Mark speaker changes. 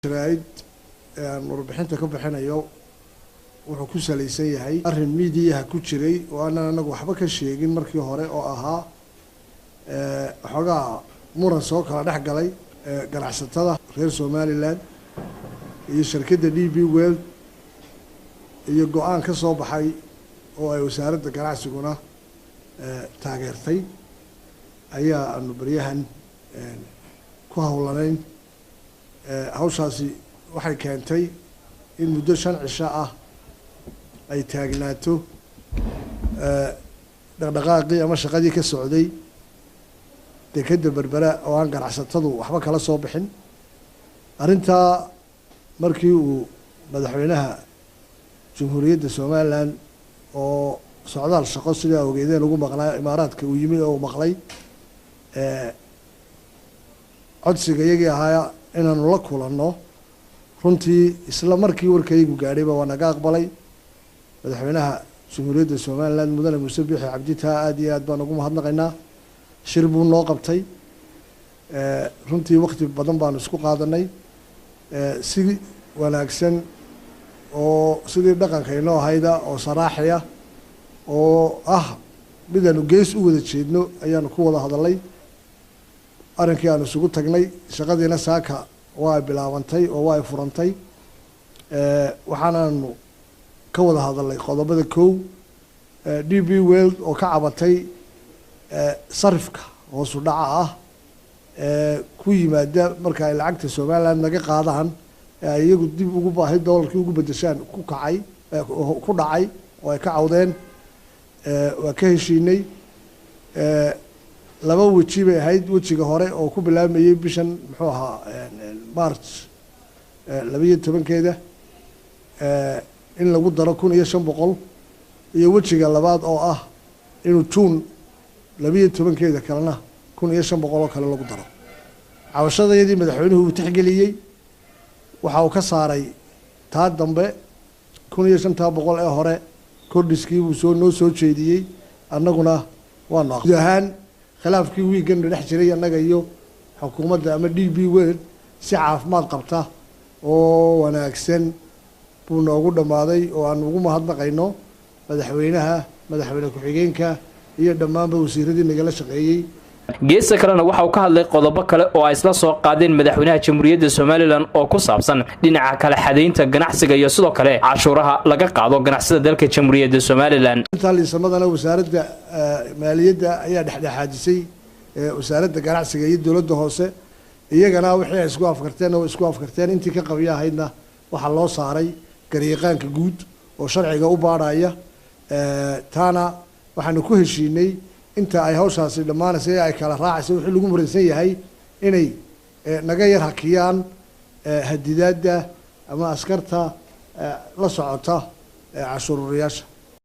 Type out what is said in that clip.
Speaker 1: Jaraa'id ee aan warbixinta ka bixinayo wuxuu ku salaysan yahay arrin miidiyaha ku jiray oo aanan anagu waxba ka sheegin markii hore, oo ahaa xoogaa muran soo kala dhex galay ganacsatada reer Somaliland iyo shirkadda DP World, iyo go-aan ka soo baxay oo ay wasaaradda ganacsiguna taageertay ayaa aanu beryahan ku howlanayn. Hawshaasi waxay keentay in muddo 5 cisho ah ay taagnaato dhaqdhaqaaqii ama shaqadii ka socday dekadda Berbera oo aan ganacsatadu waxba kala soo bixin. Arrintaa markii uu madaxweynaha Jamhuuriyadda Somaliland oo socdaal shaqo sidaa ogeedeen ugu maqnaa Imaaraadka uu yimid oo uu maqlay codsiga iyagii ahaa inaanu la kulanno, runtii isla markii warkaygu gaadhayba waa naga aqbalay madaxweynaha Jamhuuriyadda Somaliland Mudane Muuse Biixi Cabdi. Taa aada iyo aad baan ugu mahadnaqaynaa. Shir buu noo qabtay, runtii wakti badan baanu isku qaadanay, si wanaagsan oo sidii dhaqanka inoo ahayda oo saraaxiya oo ah midaanu gees u wada jeedno ayaanu ku wada hadalay. Arrinkii aanu isugu tagnay, shaqadiina saaka waa ay bilaabantay oo waa ay furantay. Waxaanaanu ka wada hadalnay qodobada: kow, DP World oo ka cabatay sarifka hoosu dhaca ah ee ku yimaada marka ay lacagta Somaliland naga qaadaan ee ay iyagu dib ugu baahi doolarkii ugu bedeshaan ku kacay, ku dhacay oo ay ka cawdeen, waa ka heshiinay. Laba weji bay ahayd: wejiga hore oo ku bilaabayay bishan, muxuu ahaa, March 12-keeda in lagu daro 1500, iyo wejiga labaad oo ah inuu June 12-keeda kalena 1500 oo kale lagu daro. Cabashadayadii madaxweynuhu uu tixgeliyey, waxa uu ka saaray taa dambe 1500 ee hore, kordhiskii buu soo noo soo jeediyey, annaguna waanu guud ahaan khilaafkii wiiggana dhex jiray annaga iyo xukuumadda ama DP World si caafimaad qabta oo wanaagsan buu noogu dhammaaday, oo aanu ugu mahadnaqayno madaxweynaha, madaxweyne ku-xigeenka iyo dhammaanba wasiiradii nagala shaqeeyey.
Speaker 2: Geesta kalena waxa uu ka hadlay qodobo kale oo ay isla soo qaadeen madaxweynaha Jamhuuriyadda Somaliland oo ku saabsan dhinaca kala xadaynta ganacsiga iyo sidoo kale cashuuraha laga qaado ganacsida dalka Jamhuuriyadda Somaliland.
Speaker 1: Intaa liisamadana wasaaradda maaliyadda ayaa dhexdhexaadisay wasaaradda ganacsiga iyo dowladda hoose. Iyagana wixii ay isku afkarteenna way isku afkarteen, intii ka qabyo ahaydna waxaa loo saaray garyaqaanka guud oo sharciga u baadhaya. Taana waxaanu ku heshiinay inta ay hawshaasi dhammaanaysa ee ay kala raacaysa wixii lagu muransan yahay inay naga yar hakiyaan hadidaadda ama askarta la socota cashuururayaasha.